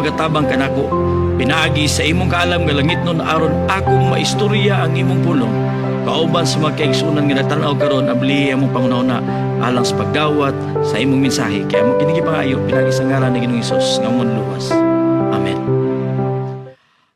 magatabang kanako pinaagi sa imong kaalam nga langitnon aron akong maistorya ang imong pulong kauban sa mga kaigsunan nga nagtan-aw karon. Abli among panghunahuna alang sa pagdawat sa imong mensahe, kay among kining gipangayo pinaagi sa ngalan ni Ginoong Hesus nga among luwas. Amen.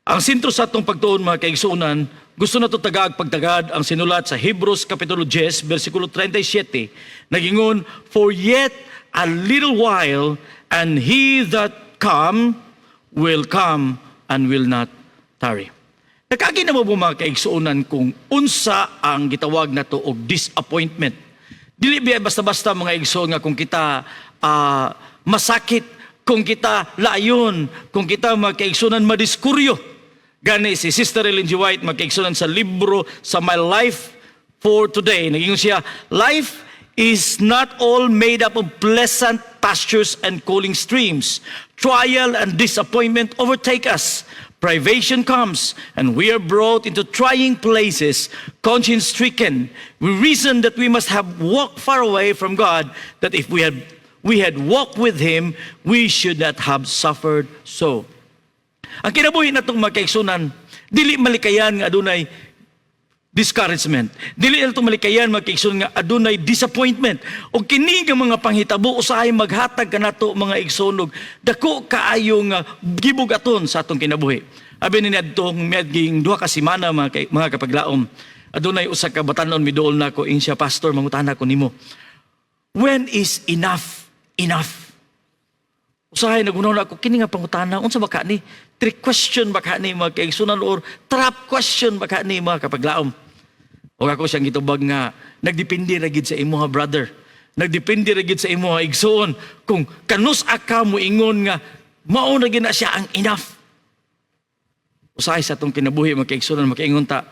Ang sentro sa atong pagtuon, mga kaigsunan, gusto nato tagaag pagtagad ang sinulat sa Hebrews Kapitulo 10, versikulo 37, nagingon, "For yet a little while, and he that come will come and will not tarry." Nakaagi na mo ba, mga kaigsuonan, kung unsa ang gitawag nato og disappointment? Dili biya basta-basta, mga igsoon, nga kung kita masakit, kung kita layon, kung kita, mga kaigsunan, madiskuryo. Gani si Sister Ellen G. White, mga kaigsunan, sa libro sa My Life for Today, nagingon siya, "Life is not all made up of pleasant pastures and cooling streams. Trial and disappointment overtake us. Privation comes, and we are brought into trying places, conscience stricken. We reason that we must have walked far away from God, that if we had walked with Him, we should not have suffered so." Ang kinabuhi natong, mga kaigsunan, dili malikayan nga adunay discouragement. Dili na itong malikayan, mga kaigsunan, nga adunay disappointment. O kini nga mga panghitabo usahay maghatag kanato, mga igsoon, og dako kaayo nga gibugaton sa atong kinabuhi. Abi ni adtong miadging 2 ka semana, mga kapaglaom. Adunay usa ka batanon miduol nako, ingon siya, "Pastor, mangutana ko nimo. When is enough enough?" Usahay naghunahuna ako, kini nga pangutana, unsa ba ka ni? Trick question ba ka ni, mga kaigsunan, or trap question ba ka ni, mga kapaglaom? O ako siyang gitubag nga, nagdepende ra gid sa imuha, brother. Nagdepende ra gid sa imuha, igsoon, kung kanus-a ka mo ingon nga mao na gid na siya ang enough. Usahay sa atong kinabuhi, mga kaigsunan, makaingon ta,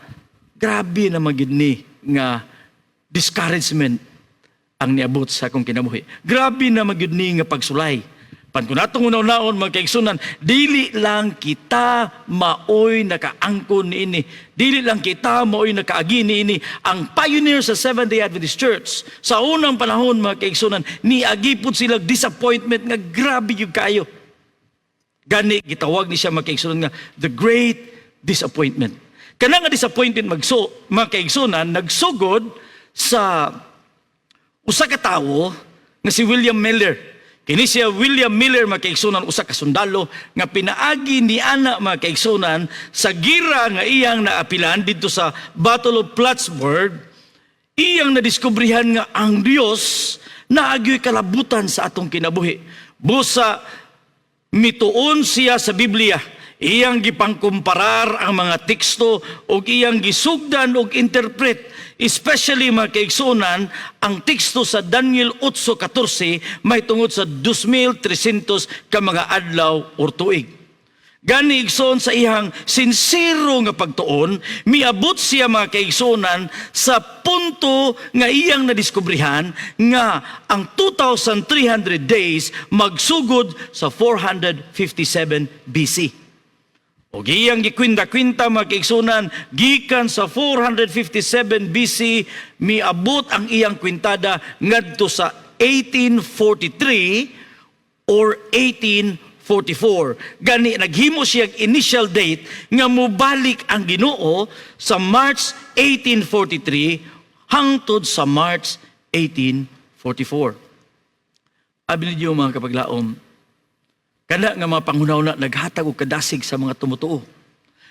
grabe na magid ni nga discouragement ang niabot sa akong kinabuhi. Grabe na magyud ni nga pagsulay. Pan kung natong unahon, mga kaigsunan, dili lang kita maoy nakaangkon niini. Dili lang kita maoy nakaagi niini. Ang pioneer sa Seventh-day Adventist Church, sa unang panahon, mga kaigsunan, niagi pud sila disappointment nga grabe gyud kayo. Gani gitawag ni siya, mga kaigsunan, nga the great disappointment. Kana nga disappointment mga kaigsunan, nagsugod sa usa ka tawo nga si William Miller. Kini siya William Miller, mga kaigsunan, usa ka sundalo nga pinaagi ni ana, mga kaigsunan, sa gira nga iyang naapilan didto sa Battle of Plattsburgh, iyang nadiskubrihan nga ang Dios naa gyoy kalabutan sa atong kinabuhi. Busa mituon siya sa Biblia, iyang gipangkumparar ang mga teksto ug iyang gisugdan og interpret, especially, mga kaigsunan, ang teksto sa Daniel 8:14 may tungod sa 2,300 ka mga adlaw or tuig. Gani igsoon, sa iyang sinsero nga pagtuon, miabot siya, mga kaigsunan, sa punto nga iyang nadiskubrihan nga ang 2,300 days magsugod sa 457 BC. O iyang gikwinta-kwinta, mga kaigsunan, gikan sa 457 BC, miabot ang iyang kwintada ngadto sa 1843 or 1844. Gani naghimo siya initial date nga mobalik ang Ginoo sa March 1843 hangtod sa March 1844. Abi ninyo, mga kapaglaom, kana nga mga panghunahuna naghatag og kadasig sa mga tumutuo.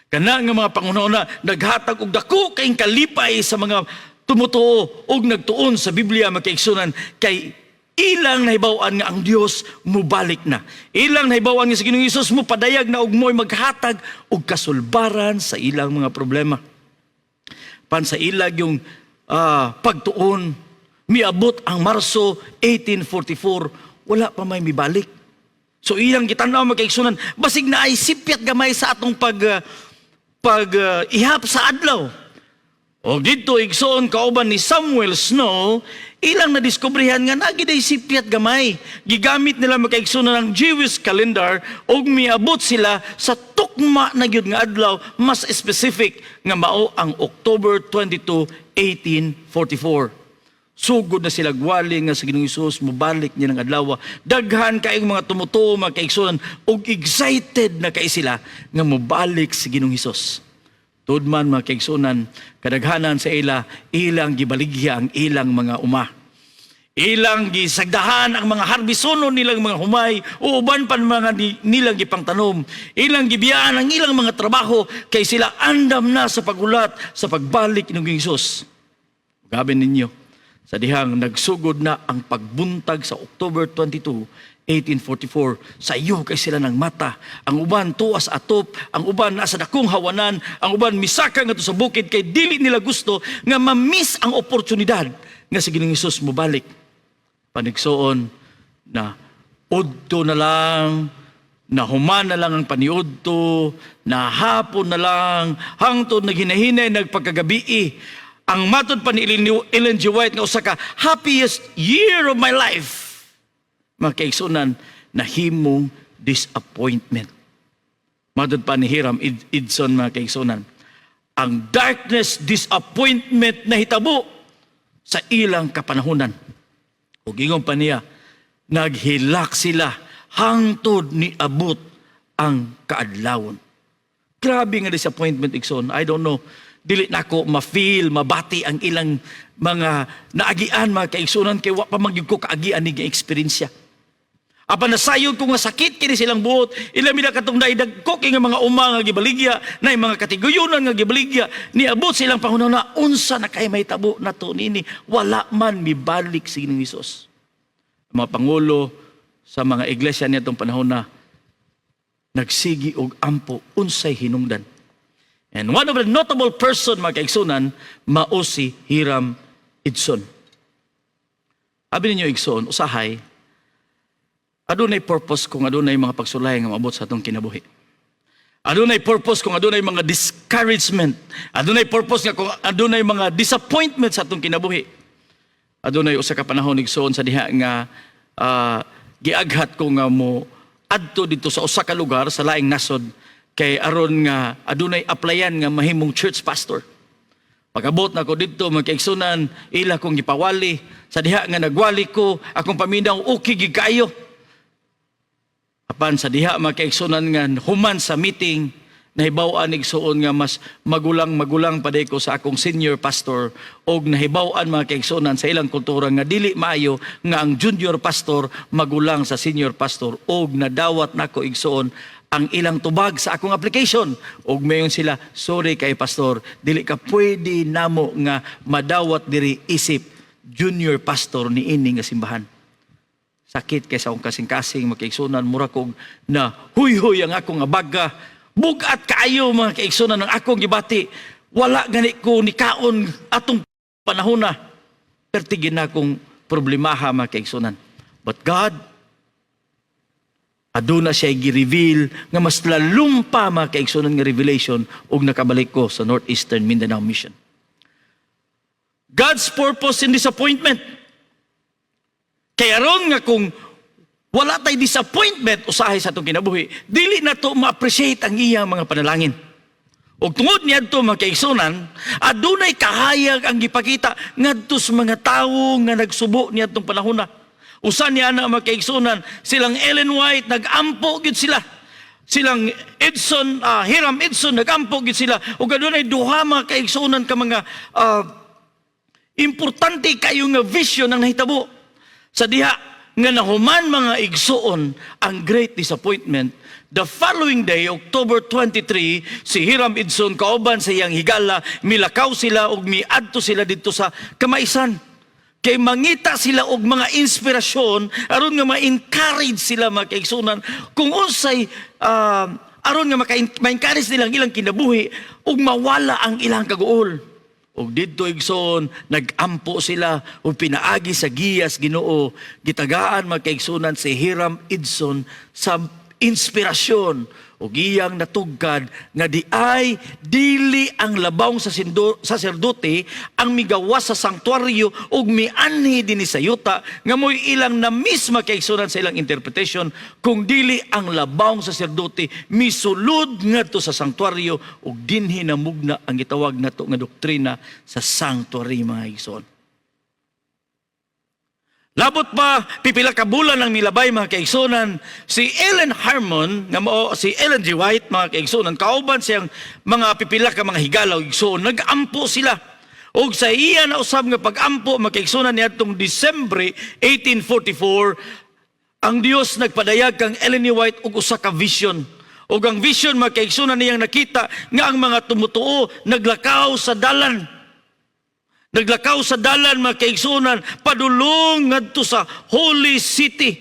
Kana nga mga panghunahuna naghatag og dako kayong kalipay sa mga tumutuo og nagtuon sa Biblia, mga kaigsunan, kay ilang nahibaw-an nga ang Dios mubalik na. Ilang nahibaw-an nga sa Ginoong Hesus mopadayag na og mo'y maghatag og kasulbaran sa ilang mga problema. Pan sa ilag yung pagtuon, miabot ang Marso 1844, wala pa may mibalik. So ilang gitan-aw, mga kaigsunan, basig naay sipyat gamay sa atong pag ihap sa adlaw. O didto, igsoon, kauban ni Samuel Snow, ilang nadiskubrehan nga naa giday sipyat gamay. Gigamit nila, mga kaigsunan, ang Jewish calendar ug miabot sila sa tukma na gyud nga adlaw, mas specific nga mao ang October 22, 1844. Sugod na sila gwali nga sa Ginoong Hesus mobalik niya ng adlaw. Daghan kaayong mga tumutuo, mga kaigsunan, ug excited na kay sila nga mobalik si Ginoong Hesus. Tuod man, mga kaigsunan, kadaghanan sa ila, ilang gibaligya ang ilang mga uma. Ilang gisagdahan ang mga harbisonon nilang mga humay o uban pa mga nilang gipangtanom. Ilang gibiyaan ang ilang mga trabaho kay sila andam na sa pagulat sa pagbalik ng Hesus. Gabi ninyo, sa dihang nagsugod na ang pagbuntag sa October 22, 1844, sa iyo kay sila ng mata. Ang uban tuas atop, ang uban nasa dakong hawanan, ang uban misaka ngadto sa bukid kay dili nila gusto nga ma-miss ang oportunidad nga si Ginoong Hesus mobalik. Panigsoon na udto na lang, na human na lang ang paniudto, na hapon na lang, hangtod naghinahinay, nagpagkagabii. Ang matod pa ni Ellen G. White nga usa ka "happiest year of my life." Mga kaigsunan, nahimong disappointment. Matod pa ni Hiram Edson, mga kaigsunan, ang darkness disappointment na hitabo sa ilang kapanahunan. Ug ingon pa niya, naghilak sila hangtod ni abot ang kaadlawon. Grabe nga disappointment, igsoon. I don't know. Dili nako ma-feel, mabati ang ilang mga naagian, mga kaigsunan, kay wa pa man gyud ko kaagian ni nga eksperyensya. Apan nasayod ko nga sakit kini silang buot. Ilang mina katong naidagko kay nga mga uma nga gibaligya, na mga katiguyunan nga gibaligya, niabot silang panghuna unsa na kay mahitabo nato nini, wala man mibalik si Ginoong Hesus. Ang mga pangulo sa mga iglesia niadtong panahon na nagsigi og ampo unsay hinungdan. And one of the notable person, mga kaigsunan, mao si Hiram Edson. Abi ninyo, igsoon, usahay, adunay purpose kung adunay mga pagsulay nga maabot sa atong kinabuhi. Adunay purpose kung adunay mga discouragement. Adunay purpose nga kung adunay mga disappointment sa atong kinabuhi. Adunay usa ka panahon, igsoon, sa diha nga giaghat ko nga mo adto dito sa usa ka lugar sa laing nasod kay aron nga adunay applyan nga mahimong church pastor. Pag-abot na ko dito, mga kaigsunan, ila kong gipawali. Sa diha nga nagwali ko, akong paminaw, okay gid kaayo. Apan sa diha, mga kaigsunan, nga human sa meeting, nahibaw-an, igsuon, nga mas magulang-magulang pa ko sa akong senior pastor og nahibaw-an, mga kaigsunan, sa ilang kultura nga dili maayo nga ang junior pastor magulang sa senior pastor og nadawat nako, igsuon, ang ilang tubag sa akong application og mayon sila, "Sorry kay pastor, dili ka pwede namo nga madawat diri isip junior pastor ni ini nga simbahan." Sakit kay sa akong kasing-kasing, mga kaigsunan, mura kog na huy-huy ang akong abaga. Bugat kaayo, mga kaigsunan, ang akong gibati. Wala gani ko nikaon atong panahon na. Pertigin na akong problemaha, mga kaigsunan. But God, aduna siya gi-reveal nga mas lalom pa, mga kaigsunan, nga revelation ug nakabalik ko sa Northeastern Mindanao Mission. God's purpose in disappointment. Kaya ron nga kung wala tay disappointment usahay sa atong kinabuhi, dili na to ma-appreciate ang iyang mga panalangin. Ug tungod niadto, mga kaigsunan, adunay kahayag ang gipakita ngadto sa mga tawo nga nagsubo niadtong panahona. Usa niya na, mga kaigsunan, silang Ellen White, nag-ampo gyud sila. Silang Edson, Hiram Edson, nag-ampo gyud sila. Ug adunay duha, mga kaigsunan, ka mga importante kayo nga vision ang nahitabo. Sa diha nga nahuman, mga igsuon, ang great disappointment, the following day, October 23, si Hiram Edson kauban sa iyang higala, milakaw sila ug miadto sila didto sa Kamaisan. Kay mangita sila og mga inspirasyon aron nga ma-encourage sila, mga kaigsunan, kung unsay aron nga ma-encourage nila ang ilang kinabuhi ug mawala ang ilang kaguol. Ug didto, igsoon, nagampo sila ug pinaagi sa giyas Ginoo, gitagaan, mga kaigsunan, si Hiram Edson sa inspirasyon ug iyang natugkad nga di ay dili ang labawng sa saserdote ang migawas sa sanktuaryo ug mianhi dinhi sa yuta nga mo'y ilang na-miss, mga kaigsunan, sa ilang interpretation, kung dili ang labawng saserdote misulod ngadto sa sanktuaryo ug dinhi namugna ang gitawag nato nga doktrina sa sanctuary, mga igsoon. Labot pa pipila ka bulan ang milabay, mga kaigsunan, si Ellen Harmon nga mao si Ellen G. White, mga kaigsunan, kauban siyang mga pipila ka mga higala ug igsoon, nagampo sila. Og sa iya na usab nga pagampo, mga kaigsunan, niadtong Disyembre 1844, ang Dios nagpadayag kang Ellen G. White og usa ka vision. Ug ang vision, mga kaigsunan, niyang nakita nga ang mga tumutuo naglakaw sa dalan. Naglakaw sa dalan, mga kaigsunan, padulong ngadto sa Holy City.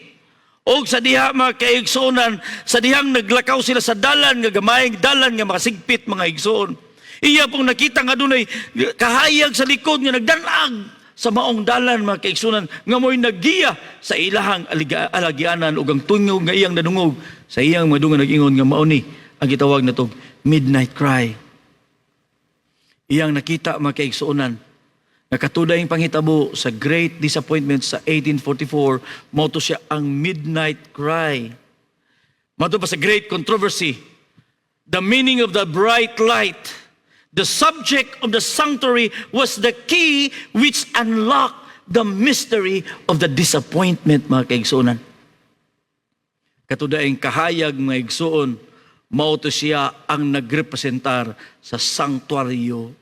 Og sa diha, mga kaigsunan, sa dihang naglakaw sila sa dalan nga gamayng dalan nga makasigpit, mga igsoon, iya pong nakita nga dunay kahayag sa likod nga nagdanag sa maong dalan, mga kaigsunan, nga mo'y naggiya sa ilahang alagianan, ug ang tingog nga iyang nadungog sa iyang madungan nag-ingon nga mao ni ang gitawag natog Midnight Cry. Iyang nakita, mga kaigsuonan, nga katudaing panghitabo sa Great Disappointment sa 1844, mao to siya ang Midnight Cry. Mao pa sa Great Controversy, the meaning of the bright light, the subject of the sanctuary was the key which unlocked the mystery of the disappointment, mga kaigsuonan. Katudaing kahayag, mga igsuon, mao to siya ang nagrepresentar sa sanctuaryo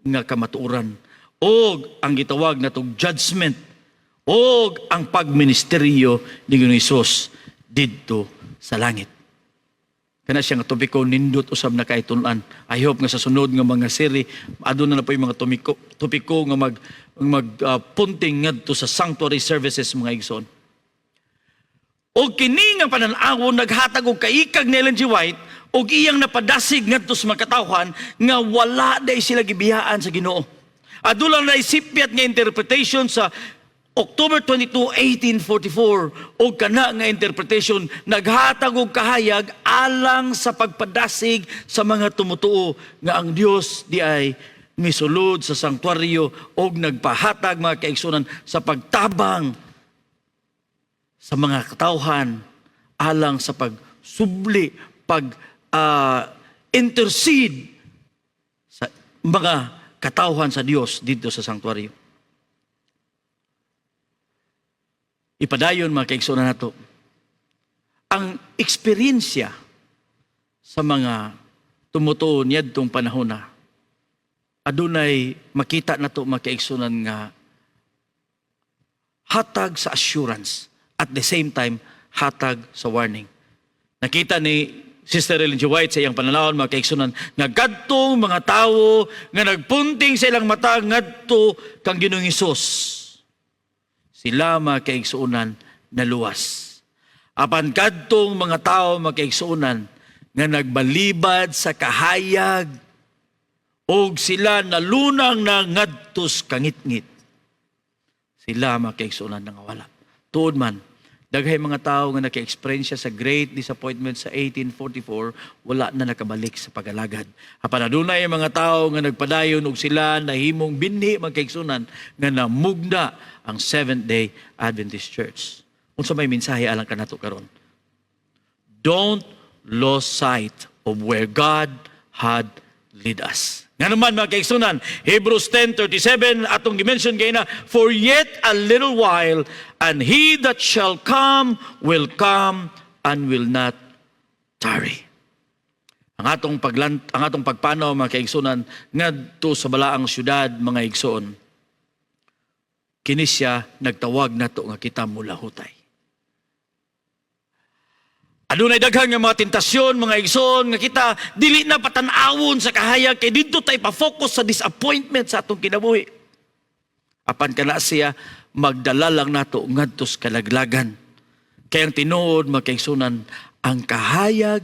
nga kamatuoran og ang gitawag natog judgment og ang pagministeryo ni Ginoong Hesus didto sa langit. Kana siya nga topiko nindot usab na kaitun-an. I hope nga sa sunod nga mga seri aduna na po yung mga topiko nga mag mag punting ngadto sa sanctuary services, mga igsoon. Og kini nga panan-awon naghatag og kaikag ni Ellen G. White og iyang napadasig ngadto sa mga katawhan nga wala day sila gibiyaan sa Ginoo. Aduna lang naisipyat nga interpretation sa October 22, 1844, og kana nga interpretation naghatag og kahayag alang sa pagpadasig sa mga tumutuo nga ang Dios di ay misulod sa sanktuaryo og nagpahatag, mga kaigsunan, sa pagtabang sa mga katawhan alang sa pagsubli, pag intercede sa mga katawhan sa Dios dito sa sanktuaryo. Ipadayon, mga kaigsunan nato, ang eksperyensya sa mga tumutuo niadtong panahon na adunay makita nato, mga kaigsunan, nga hatag sa assurance, at the same time hatag sa warning. Nakita ni Sister Ellen G. White sa iyang pananawon, mga kaigsunan, nga kadtong mga tawo nga nagpunting sa ilang mata ngadto kang Ginoong Hesus, sila, mga kaigsuonan, naluwas. Apan kadtong mga tao, mga kaigsuonan, nga nagbalibad sa kahayag og sila nalunang na ngadto sa kangitngit, sila, mga kaigsuonan, nangawala. Tuod man, daghay mga tao nga naka-experience sa Great Disappointment sa 1844, wala na nakabalik sa pagalagad. Apan adunay mga tao nga nagpadayon og sila nahimong binhi, mga kaigsunan, nga namugna ang Seventh-day Adventist Church. Unsa may mensahe alang kanato karon? Don't lose sight of where God had lead us. Nga naman, mga kaigsunan, Hebrews 10:37, atong gi-mention gayna, "For yet a little while, and he that shall come will come and will not tarry." Ang atong pagpanaw, mga kaigsunan, ngadto sa balaang syudad, mga igsoon, kini siya nagtawag nato nga kita mulahutay. Adunay daghan nga mga tentasyon, mga igsoon, nga kita dili na patan-awon sa kahayag kay didto tay pa-focus sa disappointment sa atong kinabuhi. Apan kana siya magdala lang nato ngadto sa kalaglagan. Kay ang tinuod, mga kaigsunan, ang kahayag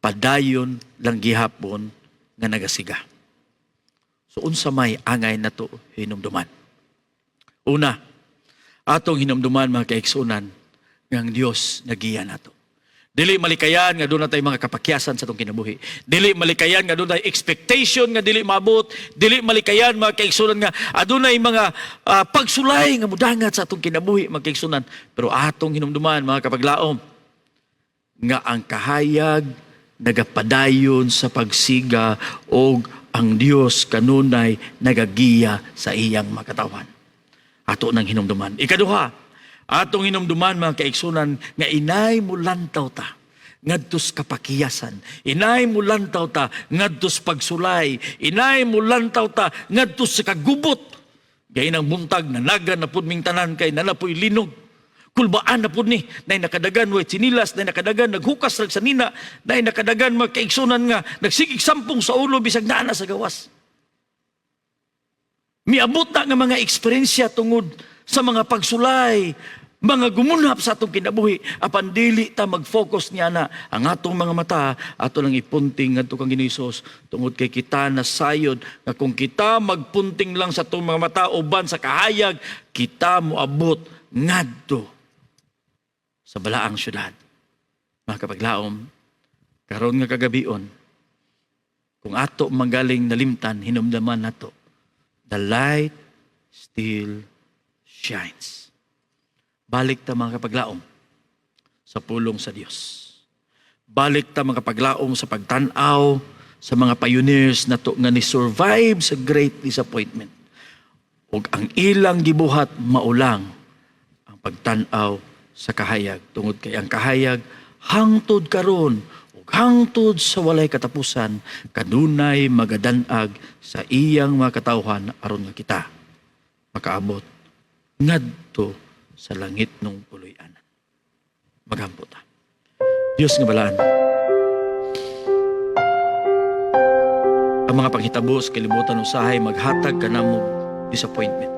padayon lang gihapon nga nagasiga. So unsa may angay nato hinumduman? Una, atong hinumduman, mga kaigsunan, nga ang Dios nagiya nato. Dili malikayan nga duna tay mga kapakyasan sa atong kinabuhi. Dili malikayan nga duna tay expectation nga dili maabot. Dili malikayan, mga kaigsunan, nga adunay mga pagsulay nga mudangat sa atong kinabuhi, mga kaigsunan. Pero atong hinumduman, mga kapaglaom, nga ang kahayag nagapadayon sa pagsiga og ang Dios kanunay nagagiya sa iyang makatawan. Ato nang hinumduman. Ikaduha, atong hinumduman, mga kaigsunan, nga inay mulantaw ta ngadtos kapakiyasan. Inay mulantaw ta ngadtos pagsulay. Inay mulantaw ta ngadtos sa kagubot. Gay nang buntag, nanagan na pud ming tanan kay nanapoy linog. Kulbaan na pud ni, nay nakadagan way tsinilas, nay nakadagan naghukas rag sanina, nay nakadagan, mga kaigsunan, nga nagsigig sampong sa ulo bisag naa na sa gawas. Miabot na nga mga eksperyensya tungod sa mga pagsulay, mga gumunhap sa atong kinabuhi, apan dili ta mag-focus niya na. Ang atong mga mata ato lang ipunting ngadto kang Ginoo Hesus, tungod kay kita nasayod nga kung kita magpunting lang sa atong mga mata uban sa kahayag, kita moabot ngadto sa balaang syudad. Mga kapaglaom, karon nga kagabion, kung ato manggaling nalimtan, hinumdaman nato, the light still shines. Balik ta, mga kapaglaom, sa pulong sa Dios. Balik ta, mga kapaglaom, sa pagtan-aw sa mga pioneers nato nga ni-survive sa great disappointment. Ug ang ilang gibuhat maulang ang pagtan-aw sa kahayag, tungod kay ang kahayag hangtod karon ug hangtod sa walay katapusan kanunay magadanag sa iyang mga katawhan aron nga kita makaabot ngadto sa langit nung puloy-anan. Magampo ta. Diyos nga balaan, ang mga panghitabo sa kalibutan usahay maghatag kanamo disappointment.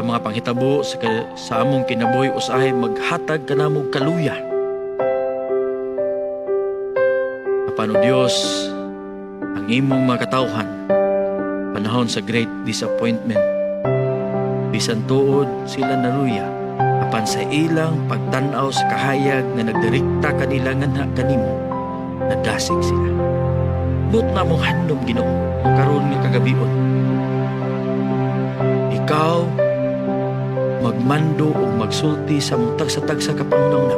Ang mga panghitabo sa among kinabuhi usahay maghatag kanamo kaluya. Apan, O Dios, ang imong mga katawhan panahon sa great disappointment, bisan tuod sila naluya, apan sa ilang pagtan-aw sa kahayag nga nagdirekta kanila nganha kanimo, nadasig sila. But na mong handom, Ginoo, karon nga kagabion, ikaw magmando o magsulti sa among tagsa-tagsa ka panghunahuna,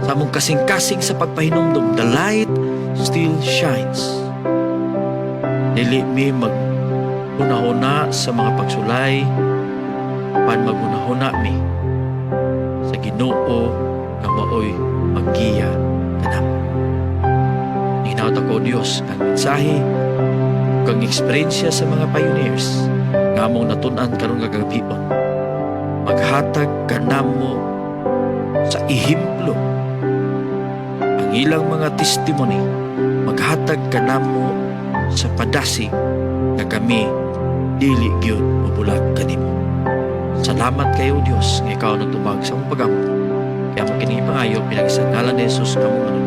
sa among kasing-kasing sa pagpahinumdom, the light still shines. Dili mi maghunahuna sa mga pagsulay, pan maghunahuna mi sa Ginoo nga maoy maggiya kanamo. Hinaot ako, Dios, ang mensahe ug ang eksperyensya sa mga pioneers nga among natun-an karon nga kagabion maghatag kanamo sa ehemplo. Ang ilang mga testimony maghatag kanamo sa padasig nga kami dili gyud mobulag kanimo. Salamat kayo, Dios, nga ikaw nagtubag sa among pagampo. Kaya mo kini ipangayo pinag sa ngalan ni Jesus, among Manunubos.